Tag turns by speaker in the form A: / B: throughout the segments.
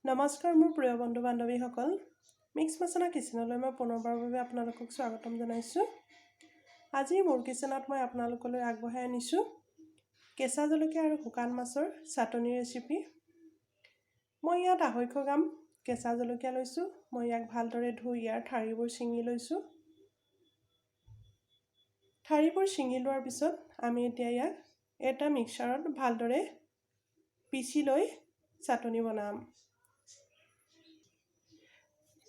A: নমস্কাৰ মোৰ প্ৰিয় বন্ধু বান্ধৱীসকল, মিক্স মছলা কিচেনলৈ মই পুনৰবাৰৰ বাবে আপোনালোকক স্বাগতম জনাইছোঁ। আজি মোৰ কিচেনত মই আপোনালোকলৈ আগবঢ়াই আনিছোঁ কেঁচা জলকীয়া আৰু শুকান মাছৰ চাটনি ৰেচিপি। মই ইয়াত 250 গ্ৰাম কেঁচা জলকীয়া লৈছোঁ। মই ইয়াক ভালদৰে ধুই ইয়াৰ ঠাৰিবোৰ ছিঙি লৈছোঁ। ঠাৰিবোৰ ছিঙি লোৱাৰ পিছত আমি এতিয়া ইয়াক এটা মিক্সাৰত ভালদৰে পিচি লৈ চাটনি বনাম।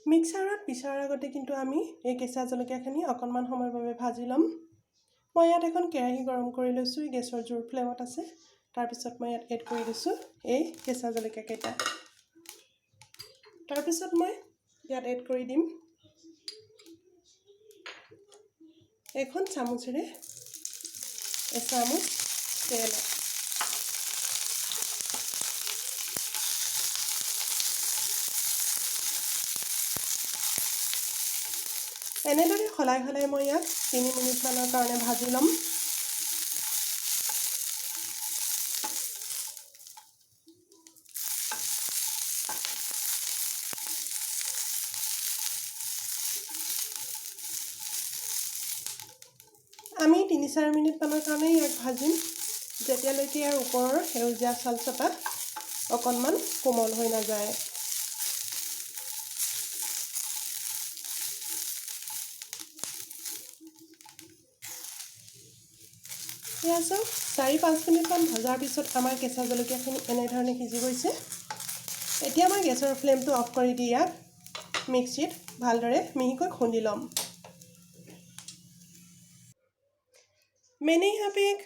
A: মিক্সাৰত পিছাৰ আগতে কিন্তু আমি এই কেঁচা জলকীয়াখিনি অকণমান সময়ৰ বাবে ভাজি ল'ম। মই ইয়াত এখন কেৰাহী গৰম কৰি লৈছোঁ, গেছৰ জোৰ ফ্লেমত আছে। তাৰপিছত মই ইয়াত এড কৰি দিছোঁ এই কেঁচা জলকীয়াকেইটা। তাৰপিছত মই ইয়াত এড কৰি দিম এখন চামুচেৰে এচামুচ তেল। এনেদৰে সলাই সলাই মই ইয়াক 3 মিনিটমানৰ কাৰণে ভাজি ল'ম। আমি 3-4 মিনিটমানৰ কাৰণে ইয়াক ভাজিম, যেতিয়ালৈকে ইয়াৰ ওপৰৰ সেউজীয়া ছালচটা অকণমান কোমল হৈ নাযায়। এয়া চাওক, 4-5 মিনিটমান ভজাৰ পিছত আমাৰ কেঁচা জলকীয়াখিনি এনেধৰণে সিজি গৈছে। এতিয়া মই গেছৰ ফ্লেমটো অফ কৰি দি ইয়াক মিক্সিত ভালদৰে মিহিকৈ খুন্দি ল'ম। मैंने यहाँ पे एक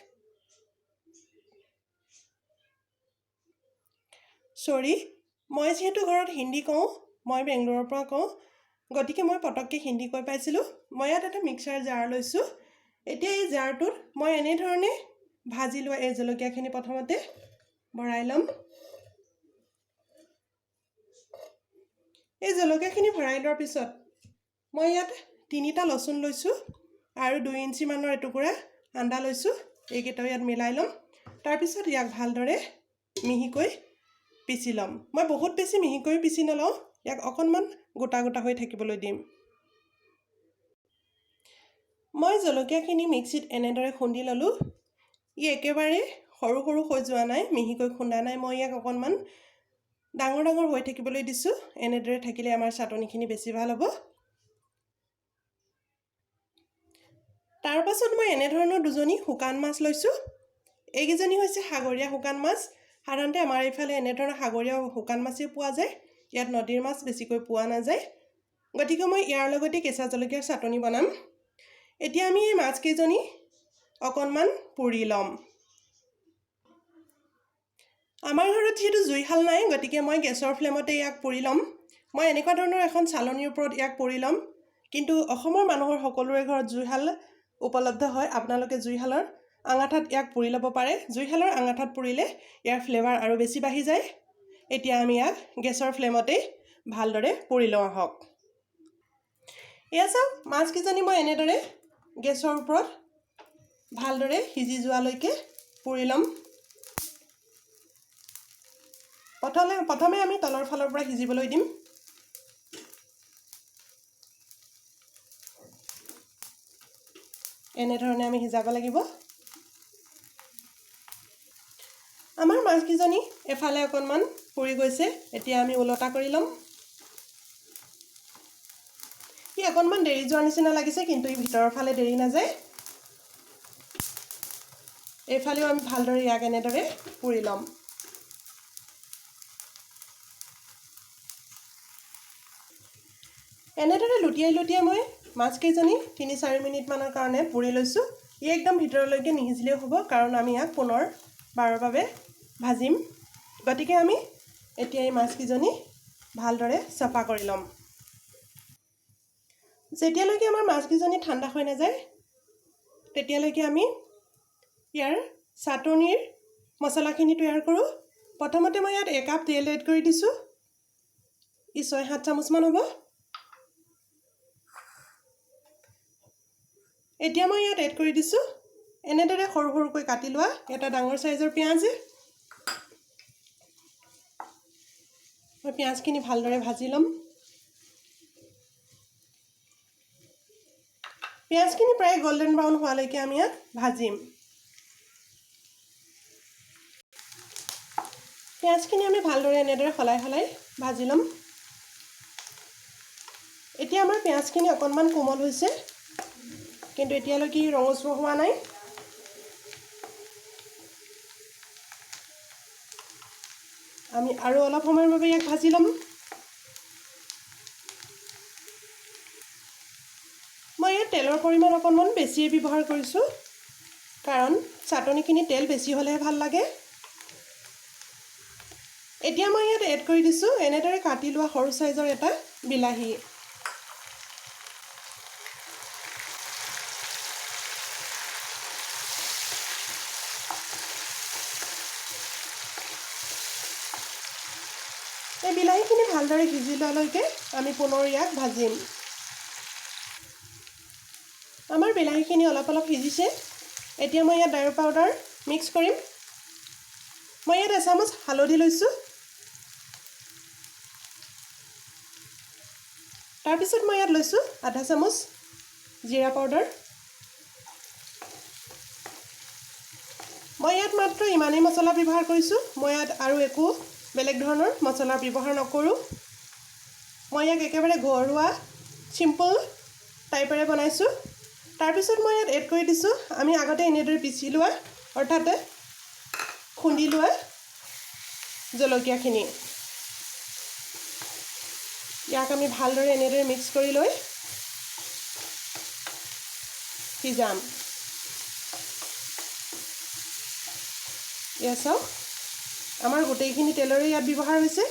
A: চৰি, মই যিহেতু ঘৰত হিন্দী কওঁ, মই বেংগলোৰৰ পৰা কওঁ, গতিকে মই পটককৈ হিন্দী কৈ পাইছিলোঁ। মই ইয়াত এটা মিক্সাৰ জাৰ লৈছোঁ। এতিয়া এই জাৰটোত মই এনেধৰণে ভাজি লোৱা এই জলকীয়াখিনি প্ৰথমতে ভৰাই ল'ম। এই জলকীয়াখিনি ভৰাই লোৱাৰ পিছত মই ইয়াত 3টা লচুন লৈছোঁ আৰু 2 ইঞ্চিমানৰ এটুকুৰা আদা লৈছোঁ। এইকেইটাও ইয়াত মিলাই ল'ম। তাৰপিছত ইয়াক ভালদৰে মিহিকৈ পিচি ল'ম। মই বহুত বেছি মিহিকৈ পিচি নলওঁ, ইয়াক অকণমান গোটা গোটা হৈ থাকিবলৈ দিম। মই জলকীয়াখিনি মিক্সিত এনেদৰে খুন্দি ল'লোঁ। ই একেবাৰে সৰু সৰু হৈ যোৱা নাই, মিহিকৈ খুন্দা নাই। মই ইয়াক অকণমান ডাঙৰ ডাঙৰ হৈ থাকিবলৈ দিছোঁ। এনেদৰে থাকিলে আমাৰ চাটনিখিনি বেছি ভাল হ'ব। তাৰপাছত মই এনেধৰণৰ 2জনী শুকান মাছ লৈছোঁ। এইকেইজনী হৈছে সাগৰীয়া শুকান মাছ। সাধাৰণতে আমাৰ এইফালে এনেধৰণৰ সাগৰীয়া শুকান মাছেই পোৱা যায়, ইয়াত নদীৰ মাছ বেছিকৈ পোৱা নাযায়। গতিকে মই ইয়াৰ লগতে কেঁচা জলকীয়াৰ চাটনি বনাম। এতিয়া আমি এই মাছকেইজনী অকণমান পুৰি ল'ম। আমাৰ ঘৰত যিহেতু জুইশাল নাই, গতিকে মই গেছৰ ফ্লেমতে ইয়াক পুৰি ল'ম। মই এনেকুৱা ধৰণৰ এখন চালনীৰ ওপৰত ইয়াক পুৰি ল'ম। কিন্তু অসমৰ মানুহৰ সকলোৰে ঘৰত জুইশাল উপলব্ধ হয়। আপোনালোকে জুইশালৰ আঙাঠাত ইয়াক পুৰি ল'ব পাৰে। জুইশালৰ আঙাঠাত পুৰিলে ইয়াৰ ফ্লেভাৰ আৰু বেছি বাঢ়ি যায়। এতিয়া আমি ইয়াক গেছৰ ফ্লেমতেই ভালদৰে পুৰি লওঁ আহক। এয়া চাওক, মাছকেইজনী মই এনেদৰে গেছৰ ওপৰত ভালদৰে সিজি যোৱালৈকে পুৰি ল'ম। প্ৰথমে আমি তলৰ ফালৰ পৰা সিজিবলৈ দিম। এনেধৰণে আমি সিজাব লাগিব। আমাৰ মাছকেইজনী এফালে অকণমান পুৰি গৈছে। এতিয়া আমি ওলটা কৰি ল'ম। ই অকণমান দেৰি যোৱাৰ নিচিনা লাগিছে, কিন্তু ই ভিতৰৰ ফালে দেৰি নাযায়। এইফালেও আমি ভালদৰে ইয়াক এনেদৰে পুৰি ল'ম। এনেদৰে লুটিয়াই লুটিয়াই মই মাছকেইজনী 3-4 মিনিটমানৰ কাৰণে পুৰি লৈছোঁ। ই একদম ভিতৰলৈকে নিসিজিলেও হ'ব, কাৰণ আমি ইয়াক পুনৰবাৰৰ বাবে ভাজিম। গতিকে আমি এতিয়া এই মাছকেইজনী ভালদৰে চাফা কৰি ল'ম। যেতিয়ালৈকে আমাৰ মাছকেইজনী ঠাণ্ডা হৈ নাযায়, তেতিয়ালৈকে আমি ইয়াৰ চাটনিৰ মছলাখিনি তৈয়াৰ কৰোঁ। প্ৰথমতে মই ইয়াত 1 কাপ তেল এড কৰি দিছোঁ। ই 6-7 চামুচমান হ'ব। এতিয়া মই ইয়াত এড কৰি দিছোঁ এনেদৰে সৰু সৰুকৈ কাটি লোৱা এটা ডাঙৰ চাইজৰ পিঁয়াজ। মই পিঁয়াজখিনি ভালদৰে ভাজি ল'ম। পিঁয়াজখিনি প্ৰায় গল্ডেন ব্ৰাউন হোৱালৈকে আমি ইয়াক ভাজিম। পিঁয়াজখিনি আমি ভালদৰে এনেদৰে সলাই সলাই ভাজি ল'ম। এতিয়া আমাৰ পিঁয়াজখিনি অকণমান কোমল হৈছে, কিন্তু এতিয়ালৈকে ৰঙচুৱা হোৱা নাই। আমি আৰু অলপ সময়ৰ বাবে ইয়াক ভাজি ল'ম। মই ইয়াত তেলৰ পৰিমাণ অকণমান বেছিয়ে ব্যৱহাৰ কৰিছোঁ, কাৰণ চাটনিখিনি তেল বেছি হ'লেহে ভাল লাগে। এতিয়া মই ইয়াত এড কৰি দিছোঁ এনেদৰে কাটি লোৱা সৰু চাইজৰ এটা বিলাহী। এই বিলাহীখিনি ভালদৰে সিজি লোৱালৈকে আমি পুনৰ ইয়াক ভাজিম। আমাৰ বিলাহীখিনি অলপ অলপ সিজিছে। এতিয়া মই ইয়াত দাইল পাউডাৰ মিক্স কৰিম। মই ইয়াত এচামুচ হালধি লৈছোঁ। তাৰপিছত মই ইয়াত লৈছোঁ আধা চামুচ জিৰা পাউডাৰ। মই ইয়াত মাত্ৰ ইমানেই মছলা ব্যৱহাৰ কৰিছোঁ, মই ইয়াত আৰু একো বেলেগ ধৰণৰ মছলা ব্যৱহাৰ নকৰোঁ। মই ইয়াক একেবাৰে ঘৰুৱা চিম্পল টাইপেৰে বনাইছোঁ। তাৰপিছত মই ইয়াত এড কৰি দিছোঁ আমি আগতে এনেদৰে পিচি লোৱা, অৰ্থাৎ খুন্দি লোৱা জলকীয়াখিনি। ইয়াক আমি ভালদৰে এনেদৰে মিক্স কৰি লৈ সিজাম। এয়া চাওক, আমাৰ গোটেইখিনি তেলৰে ইয়াত ব্যৱহাৰ হৈছে।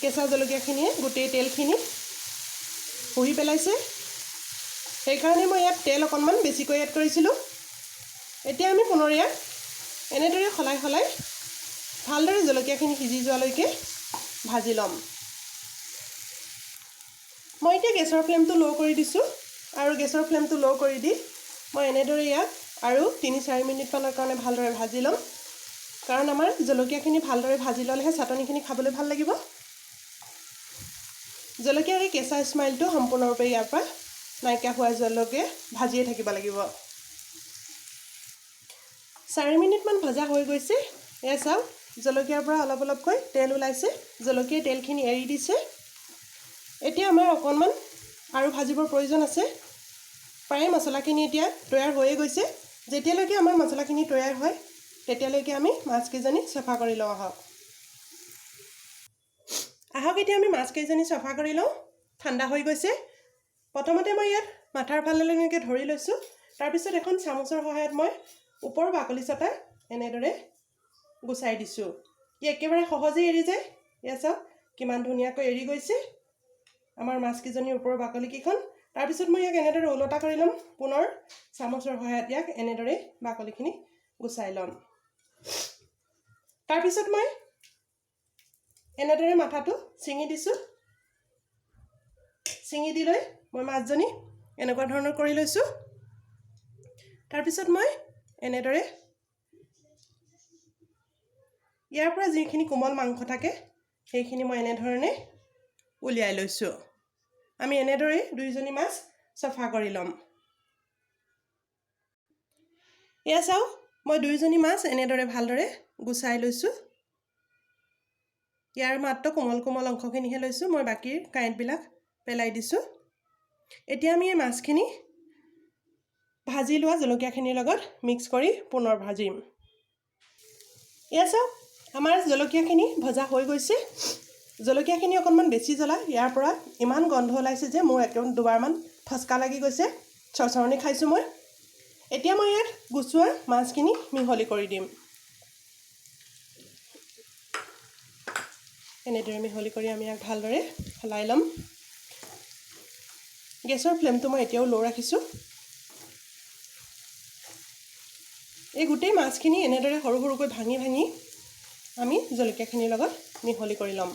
A: কেঁচা জলকীয়াখিনিয়ে গোটেই তেলখিনি শুহি পেলাইছে, সেইকাৰণে মই ইয়াত তেল অকণমান বেছিকৈ এড কৰিছিলোঁ। এতিয়া আমি পুনৰ ইয়াত এনেদৰে সলাই সলাই ভালদৰে জলকীয়াখিনি সিজি যোৱালৈকে ভাজি ল'ম। মই এতিয়া গেছৰ ফ্লেমটো ল' কৰি দিছোঁ আৰু গেছৰ ফ্লেমটো ল' কৰি দি মই এনেদৰে ইয়াক আৰু 3-4 মিনিটমানৰ কাৰণে ভালদৰে ভাজি ল'ম, কাৰণ আমাৰ জলকীয়াখিনি ভালদৰে ভাজি ল'লেহে চাটনিখিনি খাবলৈ ভাল লাগিব। জলকীয়াৰ এই কেঁচা স্মেলটো সম্পূৰ্ণৰূপে ইয়াৰ পৰা নাইকিয়া হোৱা যোৱালৈকে ভাজিয়ে থাকিব লাগিব। 4 মিনিটমান ভজা হৈ গৈছে। এয়া চাওক, জলকীয়াৰ পৰা অলপ অলপকৈ তেল ওলাইছে, জলকীয়াই তেলখিনি এৰি দিছে। এতিয়া আমাৰ অকণমান আৰু ভাজিবৰ প্ৰয়োজন আছে। প্ৰায় মছলাখিনি এতিয়া তৈয়াৰ হৈয়ে গৈছে। যেতিয়ালৈকে আমাৰ মছলাখিনি তৈয়াৰ হয় তেতিয়ালৈকে আমি মাছকেইজনী চফা কৰি লওঁ। আহক আহক এতিয়া আমি মাছকেইজনী চফা কৰি লওঁ। ঠাণ্ডা হৈ গৈছে। প্ৰথমতে মই ইয়াত মাথাৰ ফাললৈ এনেকৈ ধৰি লৈছোঁ। তাৰপিছত এখন চামুচৰ সহায়ত মই ওপৰৰ বাকলি চটা এনেদৰে গুচাই দিছোঁ। ই একেবাৰে সহজেই এৰি যায়। এয়া চাওক কিমান ধুনীয়াকৈ এৰি গৈছে আমাৰ মাছকেইজনীৰ ওপৰৰ বাকলিকেইখন। তাৰপিছত মই ইয়াক এনেদৰে ওলটা কৰি ল'ম। পুনৰ চামুচৰ সহায়ত ইয়াক এনেদৰে বাকলিখিনি গুচাই ল'ম। তাৰপিছত মই এনেদৰে মাথাটো ছিঙি দিছোঁ। ছিঙি দি লৈ মই মাছজনী এনেকুৱা ধৰণৰ কৰি লৈছোঁ। তাৰপিছত মই এনেদৰে ইয়াৰ পৰা যিখিনি কোমল মাংস থাকে সেইখিনি মই এনেধৰণে উলিয়াই লৈছোঁ। আমি এনেদৰে দুইজনী মাছ চফা কৰি ল'ম। এয়া চাওক, মই দুইজনী মাছ এনেদৰে ভালদৰে গুচাই লৈছোঁ। ইয়াৰ মাত্ৰ কোমল কোমল অংশখিনিহে লৈছোঁ, মই বাকীৰ কাঁইটবিলাক পেলাই দিছোঁ। এতিয়া আমি এই মাছখিনি ভাজি লোৱা জলকীয়াখিনিৰ লগত মিক্স কৰি পুনৰ ভাজিম। এয়া চাওক, আমাৰ জলকীয়াখিনি ভজা হৈ গৈছে। জলকীয়াখিনি অকণমান বেছি জ্বলা, ইয়াৰ পৰা ইমান গন্ধ ওলাইছে যে মোৰ একদম দুবাৰমান ঠচকা লাগি গৈছে, চৰচৰণি খাইছোঁ মই। এতিয়া মই ইয়াত গুচোৱা মাছখিনি মিহলি কৰি দিম। এনেদৰে মিহলি কৰি আমি ইয়াক ভালদৰে সলাই ল'ম। গেছৰ ফ্লেমটো মই এতিয়াও ল' ৰাখিছোঁ। এই গোটেই মাছখিনি এনেদৰে সৰু সৰুকৈ ভাঙি ভাঙি আমি জলকীয়াখিনিৰ লগত মিহলি কৰি ল'ম।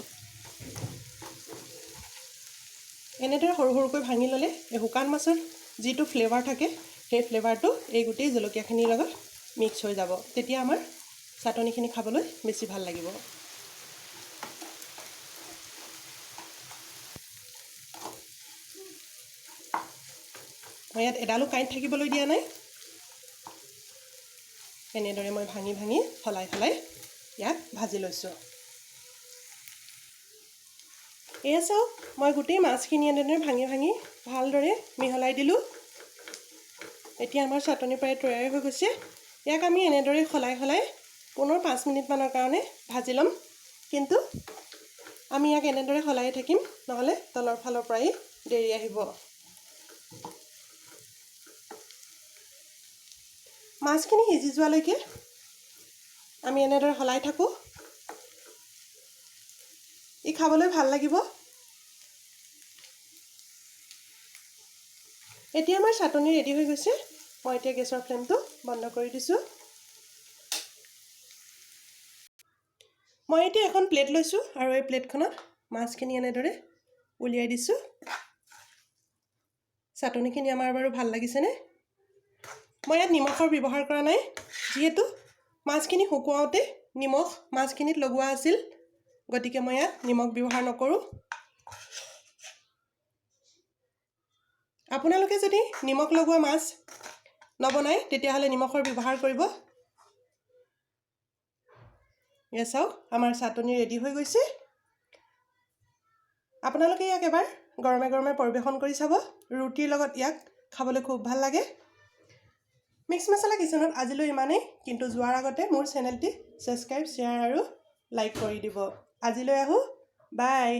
A: এনেদৰে সৰু সৰুকৈ ভাঙি ল'লে এই শুকান মাছৰ যিটো ফ্লেভাৰ থাকে সেই ফ্লেভাৰটো এই গোটেই জলকীয়াখিনিৰ লগত মিক্স হৈ যাব। তেতিয়া আমাৰ চাটনিখিনি খাবলৈ বেছি ভাল লাগিব। মই ইয়াত এডালো কাঁইট থাকিবলৈ দিয়া নাই। এনেদৰে মই ভাঙি ভাঙি সলাই সলাই ইয়াক ভাজি লৈছোঁ। এয়া চাওক, মই গোটেই মাছখিনি এনেদৰে ভাঙি ভাঙি ভালদৰে মিহলাই দিলোঁ। এতিয়া আমাৰ চাটনি প্ৰায় তৈয়াৰ হৈ গৈছে। ইয়াক আমি এনেদৰে সলাই সলাই পুনৰ 5 মিনিটমানৰ কাৰণে ভাজি ল'ম। কিন্তু আমি ইয়াক এনেদৰে সলাই থাকিম, নহ'লে তলৰ ফালৰ পৰাই দেৰি আহিব। মাছখিনি সিজি যোৱালৈকে আমি এনেদৰে সলাই থাকোঁ। ই খাবলৈ ভাল লাগিব। এতিয়া আমাৰ চাটনি ৰেডি হৈ গৈছে। মই এতিয়া গেছৰ ফ্লেমটো বন্ধ কৰি দিছোঁ। মই এতিয়া এখন প্লেট লৈছোঁ আৰু এই প্লেটখনত মাছখিনি এনেদৰে উলিয়াই দিছোঁ। চাটনিখিনি আমাৰ বাৰু ভাল লাগিছেনে? মই ইয়াত নিমখৰ ব্যৱহাৰ কৰা নাই, যিহেতু মাছখিনি শুকুৱাওঁতে নিমখ মাছখিনিত লগোৱা আছিল, গতিকে মই ইয়াত নিমখ ব্যৱহাৰ নকৰোঁ। আপোনালোকে যদি নিমখ লগোৱা মাছ নবনায় তেতিয়াহ'লে নিমখৰ ব্যৱহাৰ কৰিব। এয়া চাওক, আমাৰ চাটনি ৰেডি হৈ গৈছে। আপোনালোকে ইয়াক এবাৰ গৰমে গৰমে পৰিৱেশন কৰি চাব। ৰুটিৰ লগত ইয়াক খাবলৈ খুব ভাল লাগে। মিক্স মছলা কিচেনত আজিলৈ ইমানেই। কিন্তু যোৱাৰ আগতে মোৰ চেনেলটি ছাবস্ক্ৰাইব, শ্বেয়াৰ আৰু লাইক কৰি দিব। আজিলৈ আহোঁ, বাই।